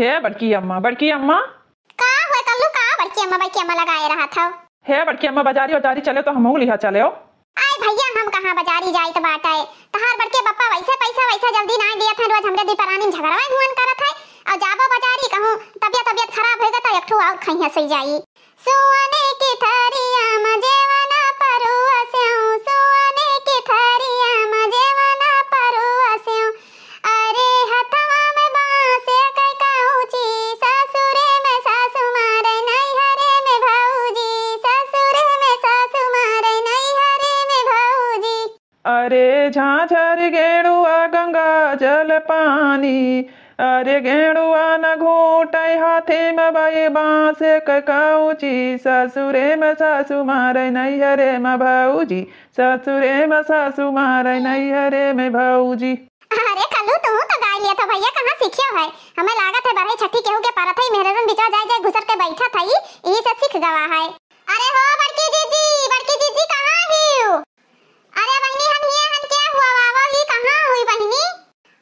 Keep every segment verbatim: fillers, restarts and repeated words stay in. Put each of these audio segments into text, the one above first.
हे बड़की अम्मा, बड़की अम्मा। का हुए कल्लू, का बड़की अम्मा, बड़की अम्मा लगाए रहत हौ? हे बड़की अम्मा, बजारी उजारी चले तो हमहू लिहा चले हो। आय भैया, हम कहाँ बजारी जाइत बाटे। तहार बड़के बप्पा वैसे पैसा वैसा जल्दी नाय दियत हैं, रोज हमरे दुइ परानी में झगड़वा हुअन करत है। और जाबो बजारी कहूँ तबियत तबियत खराब होइगा तो एक ठो और खइया सोई जाई। सुअने की थरिया में जेवना परोसेउ, सुअने की थरिया में जेवना परोसेउ। अरे हथवा में बाँसे कै कौची, ससुरे में सासु मारै, नैहरे में भौजी, ससुरे में सासु मारै, नैहरे में भौजी। अरे झाँझर गेड़ुआ गंगा जल पानी, अरे गेड़ुआ न घूटै हाथे में बाई बाँसे कै कौची, ससुरे में सासु मारै, नैहरे में भौजी, ससुरे में सासु मारै, नैहरे में भौजी। अरे कल्लू, तू तो गाय लिया था भैया, कहाँ सीखियो है? हमें लागत है बरही छठी केहू के परत है, मेहररुन बिचवा जाए जाए घुसर के बैठत है, यही से सीख गवा है। अरे हो बड़की जीजी, बड़की जीजी कहाँ हियो? अरे बहिनी हम हिये हन, क्या हुआ बाबा, ये कहाँ हुई बहिनी?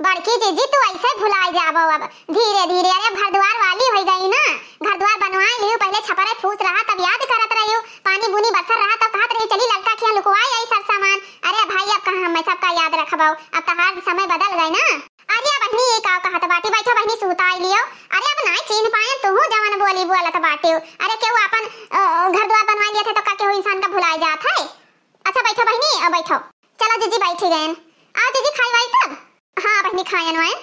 बड़की जीजी तू ऐसे भुलाई जाबो अब धीरे धीरे। अरे अब घर द्वार वाली होई गई ना, घर द्वार बनवाए लियो, पहले छपरे फूस रहा तब याद करत रहियो, पानी बुनी बरसर रहा तब कहत रही चली ललका खिया लुकवाई आई सर सामान। अरे भाई अब कहाँ हम सबका याद रखबो, अब तहार समय बदल गए ना। अरे बहिनी, ये का कहत बाटी? बैठो बहिनी, सुताई लियो। अरे अब नाय चीन्ह पायन तुहू जवन बोली बोलत बाटियो। अरे केहू आपन, अ, घर द्वार बनवाई लियत है तो का केहू इंसान का भुलाए जात है? अच्छा बैठो बहिनी, अ, बैठो। चलो जीजी बैठी गयन। आओ जीजी खाई वाई तब? हाँ बहिनी खायन वायन।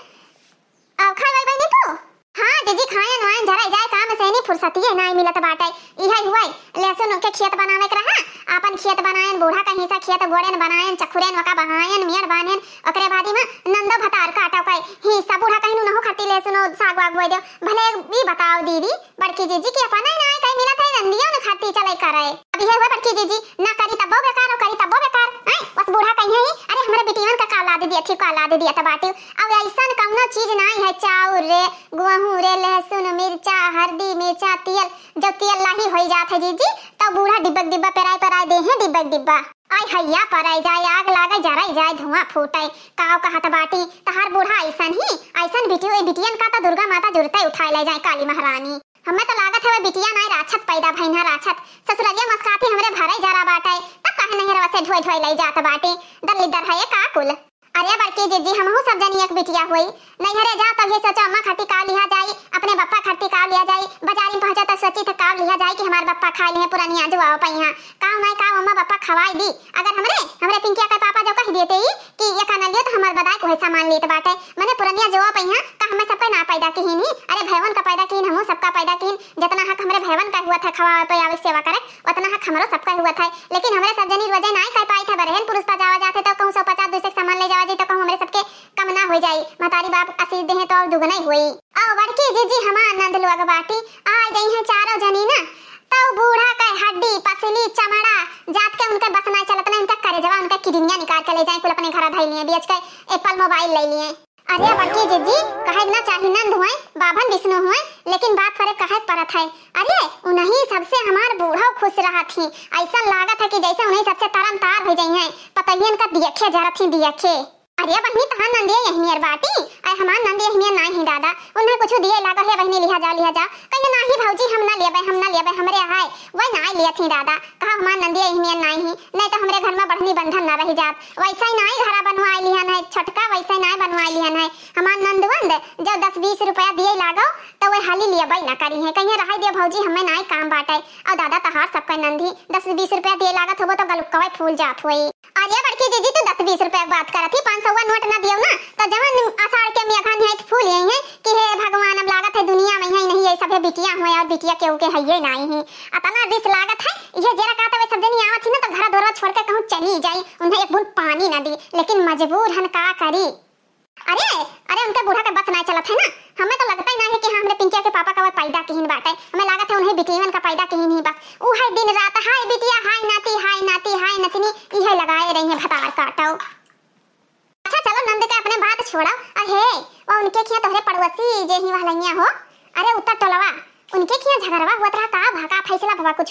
आओ खाई वाई बहिनी तू? हाँ जीजी, खायन वायन झराई जाए, काम से नहीं फुर्सतिये नाई मिलत बाटे। इहे हुए, लहसुन के खेत बनावे के रहा, आपन खेत बनायन, बूढ़ा कहीं से खेत गोड़ेन बनायन, चखुरेन ओका बहायन, मेड़ बान्हेन, ओकरे बादी में नंदो भतार काटो कई, हिस्सा बूढ़ा कहीं नहु खरती लहसुन साग वाग बोए दो। भले ई बताओ दीदी, बड़की जीजी की अपना नाई कहीं मिलत है, नंदियो न खरती चले करे। अब इहे हुए बड़की जीजी, ना करी तब्बो बेकार, और करी तब्बो बेकार। हैं? बस बूढ़ा कहीं है, "अरे, हमरे बिटियन का का लाद दिया थी, का लाद दिया था बाटी।" अब ऐसन कौनो चीज नाई है, चाउर रे, गेहूं रे, लहसुन, मिर्चा, हरदी, मिर्चा, तेल, जब तेल लाही होई जात है जीजी, तब बूढ़ा डिब्बा डिब्बा पेराए पेराए दे हैं, डिब्बा डिब्बा। आय हैया पराई जाए, आग लागे, जराई जाए, धुआं फूटे। काव कहत बाटी, तहार बूढ़ा ऐसन ही, ऐसन बिटियो, ए बिटियन का तो दुर्गा माता जुरते उठाए ले जाए, काली महारानी। हमें तो लागत है, वो बिटिया नाई राक्षस पैदा भइन है, राक्षस। ससुरलिया मस्काथी हमरे भरे जरा बाटे, तब काहे नैहरवा से ढोई ढोई लई जात बाटे? दलिद्दर है ये का कुल? अरे बड़की जीजी, हमहू सब जनी एक बिटिया होई। नैहरे जा तब ये सोचो, अम्मा खाती काव लिहा जाई, अपने बप्पा खाती काव लिहा जाई, बाजारी में पहुंचो तो सोची तो काव लिहा जाई कि हमार बप्पा खाए लिहे पुरनिया जो आओ पैहा। काव नाई काव अम्मा बप्पा खवाई दी। अगर हमरे, हमरे पिंकिया के पापा जो कह देते ही कि ये का न लियो तो हमार बदाई कोहे सामान लेत बाटे। मने पुरनिया जो आओ पैहा का हमें सबके ना पैदा किहिन ही? अरे भैवन का पैदा किहिन, हमहू सबका पैदा किहिन। जितना हक हमरे भैवन का हुआ था खवावे पे आवे सेवा करे, उतना हक हमरो सबका हुआ था। लेकिन हमरे सब जनी रोजे नाई कर पाई था, बरहन पुरुष पा जावा जाते तो कहूँ सौ पचास दुई सौ सामान ले जावा जाई तो कहूँ हमरे सबके कम ना हो जाई। महतारी बाप आशीष देहे तो और दुगना ही होई। आओ बड़की जीजी हमार नंद लोग बाटी, आ गई हैं चारों जनी ना, तो बूढ़ा के हड्डी पसली चमड़ा जात के उनके बस ना चलत ना, उनका करेजवा उनका किडनिया निकाल के ले जाए, कुल अपने घर धई लिए, बेच के एप्पल मोबाइल ले लिए। अरे बड़की जीजी, कहे ना चाही नंद हुए, बाभन विष्णु हुए, लेकिन बात करे कहे परत है। अरे उन्हीं सबसे हमार बूढ़ो खुश रहत ही, ऐसा लागत है कि जैसे उन्हीं सबसे तरम तार हो जाई हैं, पतहियन का दियखे जरत ही दियखे। अरे बहिनी, तहार नंदिया यही नियर बाटी, अरे हमार नंद यही नियर नाई ही दादा, उन्हें कुछ दिए लागा है बहिनी, लिहा जा, लिहा जा। कहिए नाही भौजी, हम ना लेबे, हम ना लेबे, हमरे हाय, वही नाई लियत ही दादा। कहा हमार नंदिया यही नियर नाई ही, नहीं तो हमरे घर में बढ़नी बंधन ना रही जात। वैसा ही नाई घरा बनवाई लिहन है छोटका, वैसा ही नाई बनवाई लिहन है। हमार नंदवंद जो दस बीस रुपया दिए लागो, तो वे हाली लेबे ना करी है। कहिए रहाई दियो भौजी, हमें नाई काम बाटे। और दादा तहार सबका नंदी दस बीस रुपया दिए लागत होबो तो गलुक्कवे फूल जात होई। अरे बड़की जीजी, तू दस बीस रुपया के बात करत ही, पाँच सौ नोट ना दियो ना, तो जवन आषाढ़ के मेघा निहायत फूल यही है कि हे भगवान, अब लागत है दुनिया में यही नहीं, ये सब है बिटिया हुए और बिटिया केहू के हइये नाई ही। अतना रिस लागत है, ये जेरा कहत वे सब जनी आवत ही ना, तो घर दोरा छोड़ के कहूँ चली जाई, उन्हें एक बूंद पानी ना दी, लेकिन मजबूर हन, का करी। अरे, अरे, उनके बूढ़ा के बस ना चलत है ना, हमें तो लगता ही ना है कि हाँ, हमरे पिंकिया के पापा का वो पैदा किहिन बाटे। हमें लागत है उन्हें बिटियन का पैदा किहिन ही बस। ऊ है दिन रात, "हाय बिटिया, हाय नाती, हाय नाती, हाय नतनी", इहे लगाए रही हैं भतार काटो। अच्छा चलो नंद के अपने बात छोड़ो। अरे, वो उनके खिया तोहरे पड़ोसी जे ही वहलैया हो, अरे उत्तर टोलवा, उनके खिया झगड़वा हुआ रहा का भा, का फैसला भवा कुछ?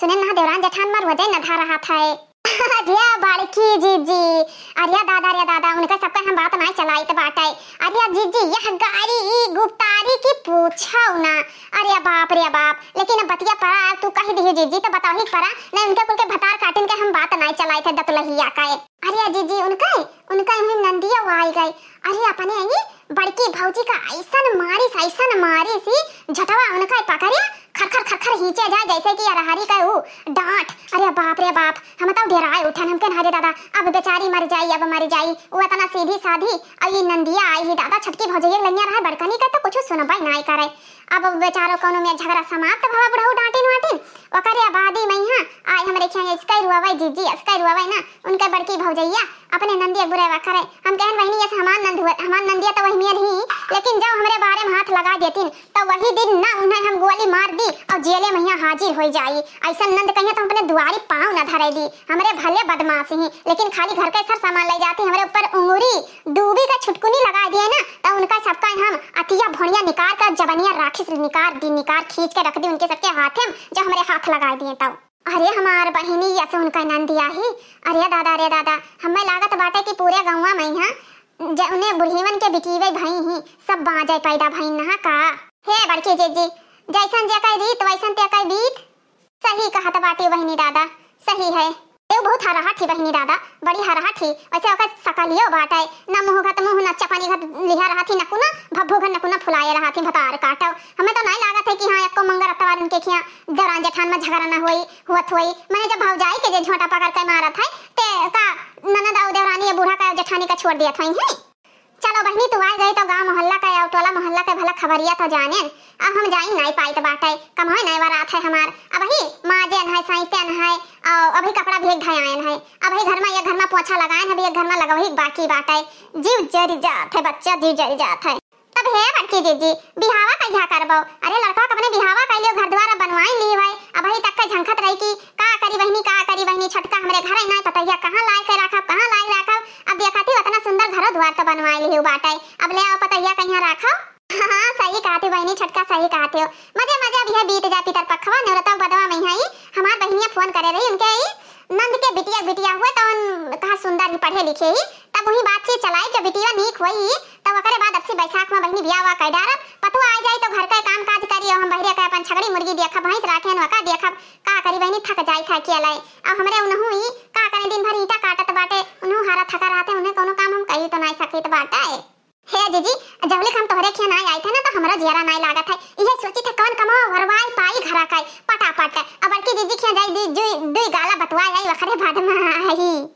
सुने ना देवरान जेठान मार वजह न धा रहा था। अरे बड़की जीजी, अरे दादा, अरे दादा, उनका सबका हम बात नाई चलाइत बाटे। अरे जीजी, यह गारी ई गुप्तारी की पूछो ना। अरे बाप रे बाप, लेकिन अब बतिया परा, अब तू कहि दिही जीजी, तो बताही परा, नहीं उनके कुल के भतार काटिन के हम बात नाई चलाइत है दतुलहिया का। अरे जीजी, उनका, उनका इन्हें नंदिया वो आई गई। अरे अपने आई बड़की भौजी का ऐसन मारिस, ऐसन मारिस, झटवा उनका पकड़िया, खर खर खर खर हींचे जाए जैसे कि अरहरी का ऊ डांट। अरे बाप रे बाप, हम तो डेराए उठन, हम कहन, "अरे दादा, अब बेचारी मर जाई, अब मर जाई।" वो इतना सीधी साधी, और ये नंदिया आई ही दादा, छोटकी भौजैया लइया रहे, बड़कनी का तो कुछ सुनबे नाई करे। अब बेचारो कौनो में झगड़ा समाप्त भवा बुढ़ऊ डांटिन वाटिन, ओकरे आबादी में यहाँ आई हमरे खिया इसका रुआवे जीजी, इसका रुआवे ना, उनके बड़की भौजैया अपने नंदिया के बुराई करे। हम कहन, "बहिनी, ये से हमार नंद हुआ, हमार नंदिया तो वही नियर ही, लेकिन जब हमरे बारे में हाथ लगा देतिन, तो वही दिन ना उन्हें हम गोली मार दी और जेले में यहाँ हाजिर हो जाई। ऐसा नंद कहिए तो हम अपने दुआरी पाँव न धरे दी, हमरे भले बदमाश ही, लेकिन खाली घर के सर सामान ले जाती, हमरे ऊपर उंगरी डूबी का छुटकुनी लगा दिए ना, तो उनका सबका हम अतिया भोनिया निकाल कर जबनिया राखी से निकाल दी, निकाल खींच के रख दी उनके सबके हाथे में, जो हमरे हाथ लगा दिए तब।" अरे हमार बहिनी, यस उनका नंदिया ही। अरे दादा, अरे दादा, हमें लागत बाटे कि पूरे गौवा में यहाँ जउने बुढ़ीवन के बिटीवे भई ही, सब बाँझे पैदा भई नहा का। हे बड़की जीजी, जैसन जेकर रीत वैसन तेकर बीत। सही कहत बाटी बहिनी दादा, सही है। एउ बहुत हरहट ही बहिनी दादा, बड़ी हरहट ही। वैसे ओकर सकलियो बाटे, न मुँह घत मुँह, न चपनी घत लिहा रहत ही, न कुना भभ्भू घन, न कुना फुलाए रहत ही, भतार काटो। हमें तो नाई लागत है कि हाँ, एको मंगर अतवार उनके खिया देवरान जेठान में झगड़ा न होई, होत होई। मने जब भौजाई के जे झोंटा पकड़ के मारत है, ते का ननद और देवरानी ये बूढ़ा का जेठानी का छोड़ दियत होई है? चलो बहिनी, तू आ गई तो गाँव मोहल्ला का और टोला मोहल्ला का भला खबरिया तो जानेन। अब हम जाई नाई पाइत बाटे, कमवे नाई वरात है हमार। अबही माजेन है, सैतेन है, और अबही कपड़ा भीग धयायन है। अबही घर में, ये घर में पोछा लगाएन है, अभी ये घर में लगवही बाकी बाटे। जीव जरि जात है बच्चा, जीव जरि जात है। तब हे बड़की जीजी, बिहावा कहिया करबो? अरे लड़का के अपने बिहावा कइ लियो, घर द्वार बनवाई ली भाई। अबही तक के झंखत रही कि का करी बहिनी, का करी बहिनी, छोटका हमरे घर ही ना, पतैया कहाँ लाए के राखब, कहाँ लाए राखब। अब देखत ही उतना सुंदर घरो द्वार तो बनवाई ली बाटे, अब ले आओ पतैया कहिया राखब। हाँ, सही कहत ही बहिनी, छोटका सही कहत ही। मजे मजे अब यह बीत जा पितर पखवा, नेवरता बदवा में ही हमार बहिनिया फोन करे रही, उनके ही नंद के बिटिया, बिटिया हुए तो उन कहा सुंदर ही पढ़े लिखे ही, तब वही बातचीत चलाई, जब बिटिया नीक हुई ही, तब ओकरे बाद अब से बैसाख में बहिनी बियाह हुआ कह डारब, पतुआ आ जाई तो घर का काम काज करी, और हम बहरे के अपन छगड़ी मुर्गी देखब, भैंस राखेन वका देखब, का करी बहिनी, थक जाई था अकेले। अब हमरे उनहू ही का करें, दिन भर ईंटा काटत बाटे, उनहू हारा थका रहते, उन्हें कोनो काम हम कही तो नाई सकित बाटे। हे जीजी, जब ले हम तोहरे खिया नाई आई थे ना, तो हमरा जियरा नाई लागत है। इहे सोची थे कौन कमवा वरवाई पाई घरा का पटापट। अब बड़की जीजी खिया जाई दी, दुई, दुई गाला बतवाई आई, वखरे बाद में आई।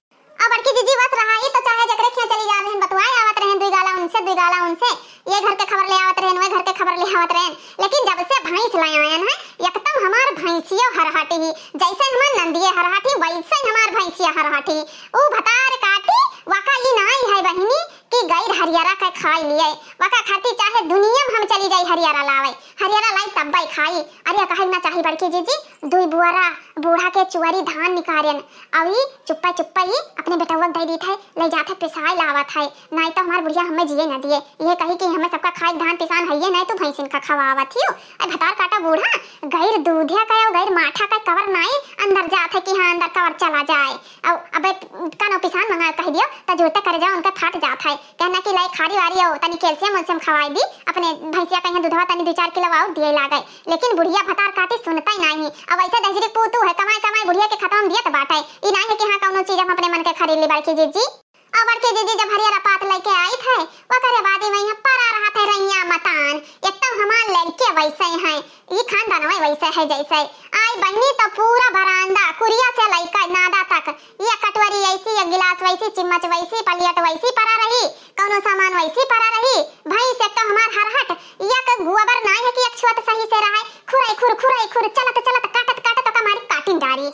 अब बड़की जीजी बस रहा ही तो चाहे जकरे खिया चली जा रहन, बतवाई आवत रहन, दुई गाला उनसे, दुई गाला उनसे, ये घर के खबर ले आवत रहन, वह घर के खबर ले आवत रहन। लेकिन जब से भैंस ले आयन है, एकदम हमार भैंसियो हरहटी ही, जैसे हमार नंदिये हरहटी, वैसे ही हमार भैंसिया हरहटी। ऊ भतार काटी, वका ई नाई है बहिनी, कि गैर हरियरा के खाई लिए, वका खातिर चाहे दुनिया में हम चली जाई हरियरा लावे, हरियरा लाई तब्बे खाई। अरे कहे ना चाही बड़की जीजी, दुई बुआरा बूढ़ा के चुअरी धान निकारेन, अउरी चुप्पा चुप्पा ही अपने बेटवा के दे दीत है, ले जात है पिसाई लावत है, नाई तो हमार बुढ़िया हमें जिए न दिए। ये कही कि हमें सबका खाई धान पिसान हइये, नाई तो भैंसिन का खवावत हियो। अरे भतार काटा बूढ़ा, गैर दूधिया का और गैर माठा का कवर नाई अंदर जात है कि हाँ अंदर कवर चला जाए। अब अबे कानो पिसान मंगा कह दियो, त जूते करे जाओ उनका फाट जात है। कहना कि लाई खारी वारी हो, तनी कैल्शियम उल्शियम खवाई दी, अपने भैंसिया कहीं दूधवा तनी दो चार किलो और दिए लागे। लेकिन बुढ़िया भतार काटी सुनता ही नहीं। अब ऐसे दहिजरी पूतू है, कमाई कमाई बुढ़िया के खतम दिए तो बात है। ई नहीं है कि हाँ कौनो चीज हम अपने मन के खरीद ली बड़की जीजी। और बड़की जीजी जब हरियर पात लेके आई थे, ओकरे बाद ही वहीं परा रहा थे रैया मतान। एक तो हमार लड़के वैसे हैं, ई खानदानवा वैसे है जैसे। आई बहिनी तो पूरा बरामदा, कुरिया से लइका नादा तक, ये कटोरी ऐसी, ये गिलास वैसी, चम्मच वैसी, प्लेट वैसी परा रही, कौनो सामान वैसी परा रही। भैंस एक तो हमार हरहट, ये के गोबर नाई है कि एक छुअत सही से रहे, खुरई खुर, खुरई खुर, चलत चलत, काटत काटत ओका मारी काटिन डारी।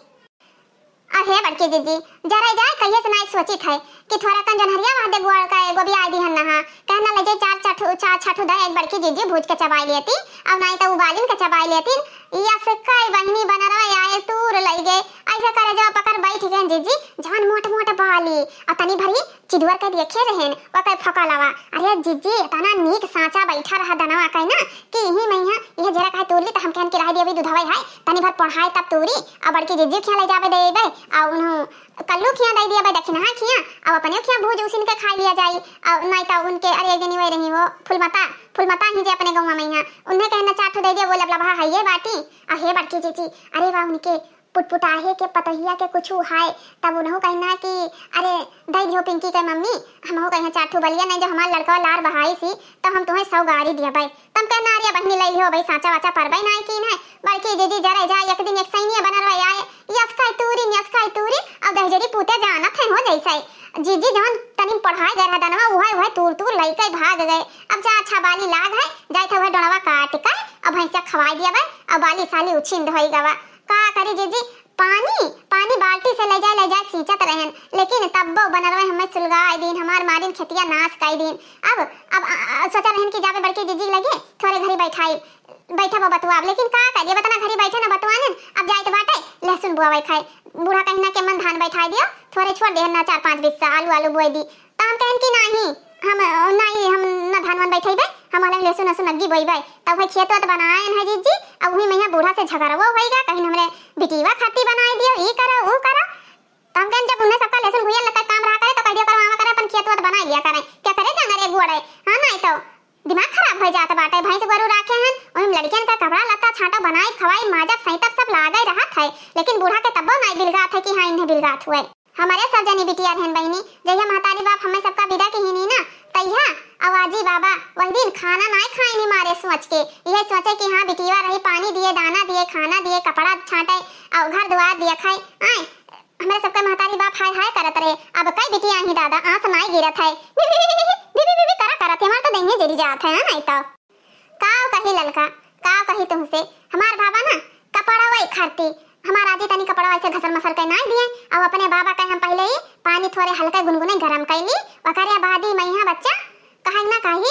अहे बड़की जीजी, जरा जाए कहिए से नाई सोचित है कि थोड़ा कन जनहरिया वहाँ दे गोड़ का एगो भी आई दिहन नहा। कहना ले जाए चार छठू, चार छठू दे एक बड़की जीजी भूज के चबाई लेती, अब नाई तो उबालिन के चबाई लेती। यस कई बहिनी बनरवा आए तूर लई गए। ऐसे करे जो पकड़ बैठ गए जीजी, जवन मोट मोट बाली, और तनी भरी चिदुअर के देखे रहेन, ओकर फोका लवा। अरे जीजी, इतना नीक सांचा बैठा रहा दनवा कहे ना कि यही में यहाँ, यह जरा कहे तूर ली तो कहन कि रहे दिया, अभी दुधवै है, तनी भर पढ़ाए तब तूरी, अब बड़की जिज्जी खिया ले जाबे देबे, आ उन्हों कल्लू खिया दे दिया बे, दखिनहा खिया, अब अपने खिया भूज उसिन के खाई लिया जाई, अब नाहीं तो उनके, अरे, एक जनी वही रही हो, फुलमता, फुलमता ही जे अपने गौवा में यहाँ, उन्हें कहना चार ठो दे दिया, वो लबलबहा है ये बाटी, आ हे बड़की जिज्जी, अरे वाह, उनके पुटपुटाहे के पतहिया के कुछु हाय, तब उनहु कहना कि अरे दई दियो पिंकी के मम्मी, हमहु कहिया चार ठो बलिया नहीं, जब हमार लड़का लार बहाई सी, तब हम तुम्हें सौ गारी दिया भाई। तब कहना, अरे बहिनी, लई लियो भाई, साँचा वाचा परबे नहीं की नहीं। बड़की जिज्जी जरे जा, एक दिन एक सैनिया बनल रहे आए, यस खाई तूरी, यस खाई तूरी, अब दहजरी पूते जानत है हो जैसे। जिज्जी जौन तनी पढ़ाए गए रहा दनवा, उहे, उहे तूर, तूर लइके भाग गए। अब जा, अच्छा बाली लाग है, जाए थे वह डोड़वा काट के, अब भैंसिया खवाई दिया भाई, अब बाली साली उछिंद होई गवा। का करी जिज्जी, पानी, पानी बाल्टी से ले जाए, ले जाए सींचत रहन, लेकिन तब्बो बनरवे हमें सुलगाए दीन, हमार मारिन खेतिया नाश कई दीन। अब, अब, अ, अ, सोचा रहन कि जाबे बड़की जिज्जी लगे, थोड़े घड़ी बैठाई, बैठा वो बतुआब, लेकिन का करिए, बतना घड़ी बैठे ना बतुआनन, अब जाइत बाटे, लहसुन बोआवे खाए। बूढ़ा कहिना के मन धान बैठाई दियो, थोड़े छोड़ देहन ना चार पाँच बिस्सा, आलू, आलू बोए दी। त हम कहन कि नाही, हम, अ, नाही, हम न धान वान बैठइबे, हम अलग लहसुन, लहसुन अग्गी बोइबे। तब वही खेत वेत बनाएन है जिज्जी, अब वही में यहाँ बूढ़ा से झगड़वो होइगा, कहिन हमरे बिटिया खाती बनाए दियो, ई करो, ऊ करो। त हम कहन जब उन्हें सबका लहसुन भुइया लता काम रहा करे, तो कह दियो करवावा करे, अपन खेत वेत बनाए लिया करे। क्या करे जाना रे गुआड़े? हाँ, नाही तो दिमाग खराब हो जात बाटे। भैंस गोरू राखे हन, ओहिम लड़कियन का कपड़ा लत्ता छांटो, बनाई, खवाई, माजब, सैंतब सब लागे रहत है, लेकिन बूढ़ा के तब्बो नाही बिलगात है कि हाँ, इन्हें बिलगात हुए। हमरे सब जनी बिटिया रहन बहिनी, जहिया महतारी बाप हमें सबका विदा किहिनी ना, तहिया अवाजी बाबा वही दिन खाना नाही खाइनी मारे सोच के, यह सोचे कि हाँ, बिटिया रही, पानी दिए, दाना दिए, खाना दिए, कपड़ा छांटे, और घर दुआर दिए खाए। आए, हमरे सबके महतारी बाप हाय हाय करत रहे, अब कई बिटिया ही दादा आंस नाही गिरत है। बिबी बिबी करा करत है, हमार तो दहिये जरी जात है, हाँ, नाही तो। काव कही ललका, काव कही तुमसे, हमार बाबा ना कपड़वा खाती, हमार आजी तनी कपड़वा ऐसे घसर मसर के नाही दिए, और अपने बाबा के हम पहले ही पानी थोड़े हल्के गुनगुने गरम कैली, ओकरे बाद ही मैं यहाँ बच्चा कहे ना कही,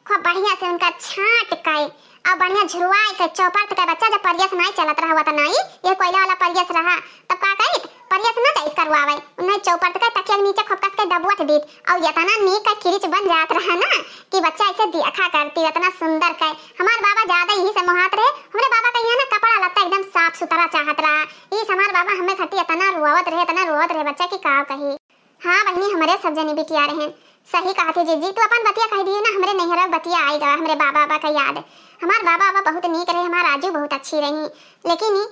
खूब बढ़िया से उनका छांट के और बढ़िया झुरवाए के चौपट के बच्चा, जब परियस नाही चलत रहा हुआ तो नाही, ये कोयला वाला परियस रहा, तब का करित, परियस ना जाइत करवावे, उन्हें चौपट के तकिया के नीचे खूब कस के दबुअत दीत, और इतना नीक का किरिच बन जात रहा ना कि बच्चा ऐसे देखा करती, इतना सुंदर के। हमार बाबा ज्यादा यही से मोहात रहे, हमरे बाबा का यहाँ ना कपड़ा लत्ता एकदम साफ सुथरा चाहत रहा। इस हमार बाबा हमें खटी इतना रोवत रहे, इतना रोवत रहे बच्चा कि का कही। हाँ बहिनी, हमरे सब जनी बिटिया रहन। सही कहत है जीजी, तू अपन बतिया कह दिए ना, हमरे नैहरा बतिया आई गवा, हमरे बाबा बाबा का याद। हमार बाबा बाबा बहुत नीक रहे, हमार आजू बहुत अच्छी रही, लेकिन ई,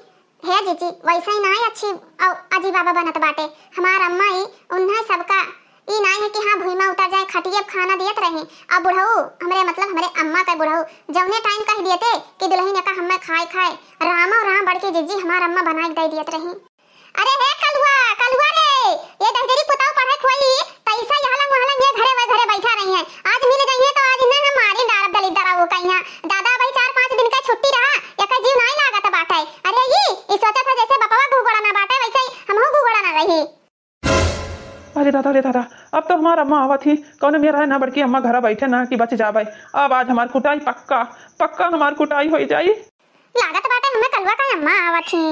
हे जीजी, वैसे ही ना ही अच्छी अउ अजी बाबा बनत बाटे। हमार अम्मा ई, उन्हें सबका ई ना है कि हाँ भुइमा उतर जाए, खटिए पे खाना दियत रही। अब बुढ़ऊ, हमरे मतलब हमरे अम्मा का बुढ़ऊ, जौने टाइम कह दिए थे कि दुल्हन एका हमें खाए खाए, रामो राम बड़की जीजी हमार अम्मा बनाए के दे दियत रही। अरे हे कलुआ, कलुआ रे, ये दहजरी पुताऊ पढ़े खोई, तैसा यहलंग वहलंग ये घरे वह घरे बैठा रही है। आज मिल जाइए तो आज इन्हें हम मारी डारब दलिद्दर वो कहिया। दादा भाई चार पाँच दिन का छुट्टी रहा, एकर जीव नाई लागत बाटे। अरे ई, ई सोचत है जैसे बपवा गुगड़ा ना बाटे, वैसे ही हमहू गुगड़ा ना रही। अरे दादा, अरे दादा, अब तो हमार अम्मा आवत ही, कौनो मेर है ना बड़की अम्मा घरा बैठे ना कि बच जाबे। अब आज हमार कुटाई पक्का, पक्का हमार कुटाई होई जाई। लागत बाटे हमें कलुआ का अम्मा आवत ही।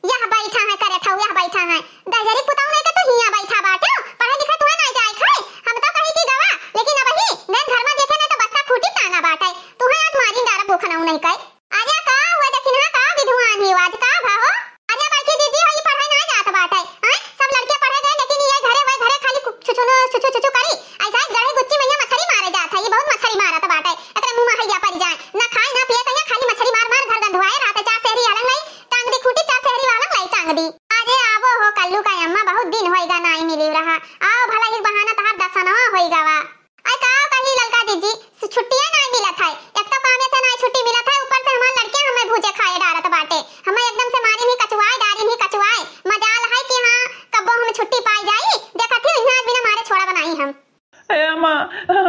यह बैठा है करे थाऊ, यह बैठा है। दहजरी पुताऊ नहीं के तो हिया बैठा बाटे, पढ़े लिखे तुहे नहीं जाए खाए। हम तो कही कि गवा, लेकिन अब ही नैन धर्मा देखे नहीं तो बस्ता खूटी ताना बाटे। तुहे आज मारी डारा भूखनाऊ नहीं कहे। अरे का हुआ दखिनहा, का विधुआन ही आज का भा हो? अरे बड़की दीदी हो, ई पढ़े नहीं जात बाटे। हैं? सब लड़के पढ़े गए, लेकिन ये घरे वही घरे खाली कु-, छुछुनु, छुछु, छुछु करी। ऐसा ही गढ़े गुच्ची मैया मछरी मारे जात है, ये बहुत मछरी मारत बाटे। एकरे मुंह में हैया पड़ जाए, ना खाए ना पिए, कहिया खाली मछरी मार मार घर गंधवाए रहत है। चार शहरी अलंग लाई टांग दी खूटी, चार शहरी वालंग लाई टांग दी। अरे आवो हो कल्लू का अम्मा, बहुत दिन होइगा नाई मिली रहा। आओ भला एक बहाना तहार दसनवा होइगा वा। अरे का कही ललका दीदी, सु-, छुट्टिया नाई मिलत है। एक तो कामे से नाई छुट्टी मिलत है, ऊपर से हमार लड़के हमें भूजे खाए डारत बाटे। हमें एकदम से मारी नहीं कचुआए, डारी नहीं कचुआए। मजाल है कि हाँ, कब्बो हम छुट्टी पाई जाई। देखत ही इन्हें आज बिना मारे छोड़ा बनाई हम। ए अम्मा,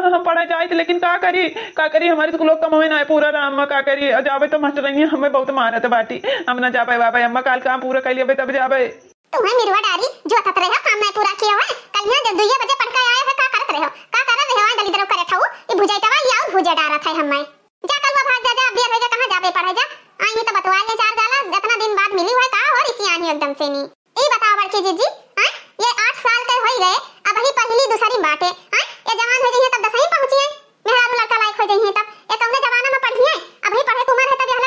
हम पढ़े जाइत, लेकिन का करी, का करी, हमारे स्कूलों का कमवे ना है पूरा रहा अम्मा, का करी, जाबे तो मास्टरनिया हमें बहुत मारत बाटी, हम ना जा पाए बाबा अम्मा, काल काम पूरा कर लिया तब जाबे। तुम्हें मिरुआ डारी जो अथत रहे हो, काम नहीं पूरा किया हुआ है। कल यहाँ जब दुइये बजे पढ़ के आए हो, का करत रहे हो, का करत रहे हो, दलिद्दर करे खाऊ, ये भुजाई तवा, ये और भुजा डारत है हमें। जा कल वो भाग जा, जा, अब देर हो जा, कहाँ जाबे पढ़े जा, आई ही तो बतवा ले चार गाला, इतना दिन बाद मिली हुआ है, का हो रिसी आनी एकदम से नी। ई बताओ बड़की जीजी, आय, ये आठ साल के होई गए, अब ही पहली दूसरी बाटे, आय, ये जवान हो जाइए तब दसवीं पहुँची है, मेहरारू लड़का लायक हो जाइए तब, ये कौने जमाना में पढ़ी है, अब ही पढ़े के उम्र है तब यह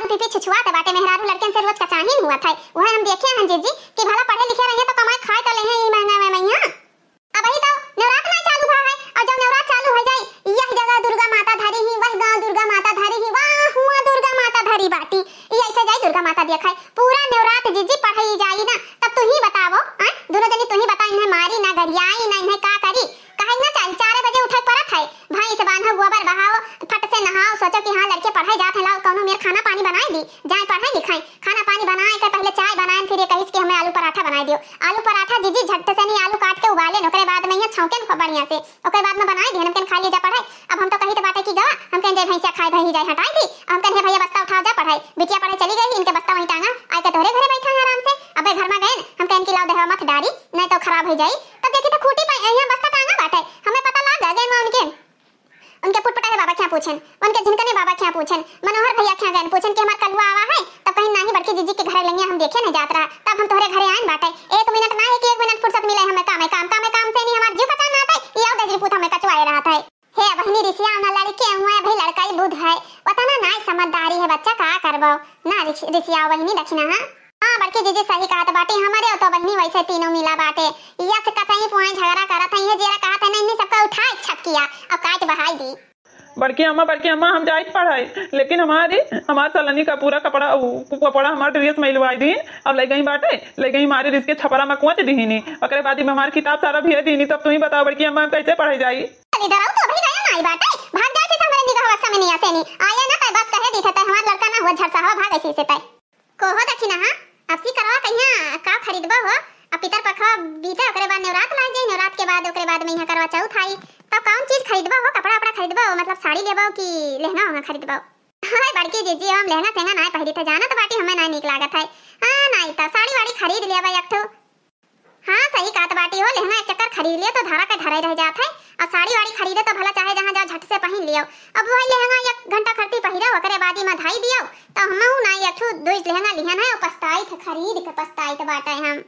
पी पी छुछुआत बाटे, मेहरारू लड़कन से रोज कचाहिन हुआ था। वह हम देखे हैं जीजी कि भला पढ़े लिखे रहिए तो कमाए खाए तो लेहे यही महंगा में मैया। अबही तो नवरात ना चालू भा है, और जब नवरात चालू हो जाई, यह जगह दुर्गा माता धरी ही, वह गांव दुर्गा माता धरी ही, वहाँ हुआ दुर्गा माता धरी बाटी, ये ऐसे जाई दुर्गा माता देखाई। पूरा नवरात जीजी पढ़ाई जाई ना, तब तू ही बतावो, हैं? दोनों जनी तू ही बताओ, इन्हें मारी ना गरियाई ना, इन्हें का करी? कहे ना चल, चार बजे उठे परत है, भैंस बांधो, गोबर बहाओ, फट से नहाओ, सोचो कि हाँ लड़के पढ़े जात हैं, लाओ कौनो मेर खाना पानी बनाए दी, जाए पढ़े लिखाए। खाना पानी बनाए के पहले चाय बनाए, फिर ये कहिस कि हमें आलू पराठा बनाए दियो। आलू पराठा जीजी झट से नहीं, आलू काट के उबाले, ओकरे बाद में ये छौंके न खूब बढ़िया से, ओकरे बाद में बनाए दिए, हमकन खा लिए जा पढ़े। अब हम तो कही तो बाटे कि गवा, हमकन जाए भैंसिया खाए भई जाए हटाई दी, हमकन हे भैया बस्ता उठाओ जा पढ़े, बिटिया पढ़े चली गई, इनके बस्ता वहीं टांगा, आए के तोहरे घरे बैठा है आराम से। अब घर में गए, हमकन इनकी लाओ देहवा मत डारी, नहीं तो खराब हो जाई। तब देखी तो खूटी पे यहाँ बस्ता टांगा बाटे, हमें पता लाग गए मैं उनके उनके पुटपुटा के बाबा क्या पूछन, उनके झिनकने बाबा क्या पूछन, मनोहर भैया क्या गए पूछन कि हमार कलुआ आवा है, तब कहीं नाही बड़की जीजी के घरे लंगिया हम देखे नहीं जात रहा, तब हम तोहरे घरे आइन बाटे। एक मिनट ना है कि एक मिनट फुर्सत मिले हमें, काम है काम, काम है काम से नहीं हमार जीव पता ना आते, ये आओ दजरी पूत हमें कचवाए रहत है। हे बहिनी रिसिया ना लड़के हुए, अभी लड़का ही बुध है, पता ना ना समझदारी है बच्चा, का करबो ना रिस-, रिसिया बहिनी दक्षिणा, हाँ। हाँ, बड़की जीजी सही कहत बाटी, हमरे तो बहिनी वैसे तीनों मिला बाटे। यस कतई पुआई झगड़ा करत है, ये जेरा कहत है, नहीं, नहीं, सबका उठाए छटकिया और काट बहाई दी। बड़की अम्मा, बड़की अम्मा, हम जाइत पढ़ाई, लेकिन हमारी, हमार सलनी का पूरा कपड़ा, उ, कपड़ा हमार ड्रेस में लुआई दी और ले गई बाटे, ले गई मारी रिस के छपरा में कुआच दीनी, ओकरे बाद में हमार किताब सारा भिया दीनी। तब तू ही बताओ बड़की अम्मा, हम कैसे पढ़ाई जाई? चली डराऊ तो अभी गया ना आई बाटे, भाग जाए से हमरे निगाह वक्सा में नहीं आसे नहीं आया ना, तय बस कहे दी थे, तय हमार लड़का ना हुआ झरसा हवा भाग ऐसी से तय। कोहो दखिनहा, अब सी करवा कहिया का खरीदबो हो? अब पितर पखवा बीते, ओकरे बाद नेवरात लाग जाई, नेवरात के बाद, ओकरे बाद में यहाँ करवा चौथ आई। तब कौन चीज खरीदबो हो? कपड़ा उपड़ा खरीदबो हो? मतलब साड़ी लेबो कि लहंगा वहंगा खरीदबो? हाय बड़की जीजी, हम लहंगा सहंगा नाय पहिरी थे, जाना तो बाटी हमें नाय नीक लागत है। हाँ, नाय तो साड़ी वाड़ी खरीद लेबो एक ठो। हाँ, सही कहत बाटी हो, लहंगा एक चक्कर खरीद लियो तो धारा के धराई रह जात है। और साड़ी वाड़ी खरीदे तो भला चाहे जहाँ जाओ झट से पहिन लियो। अब वही लहंगा एक घंटा खरती पहिरो, ओकरे बाद ही में धाई दियो। तो हमहू ना एक ठो दुई लहंगा लिहन है, और पछताइत है, खरीद के पछताइत बाटे हम।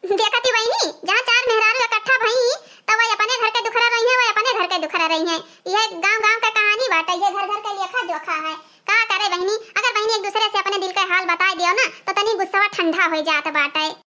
देखती बहिनी, जहाँ चार मेहरारू इकट्ठा भई, तो वही अपने घर के दुखरा रही है, वही अपने घर के दुखरा रही है। ये गांव गांव का कहानी बाटे, ये घर घर के लेखा जोखा है। का करे बहिनी, अगर बहिनी एक दूसरे से अपने दिल के हाल बताए दियो ना, तो तनी गुस्सा ठंडा हो जात बाटे।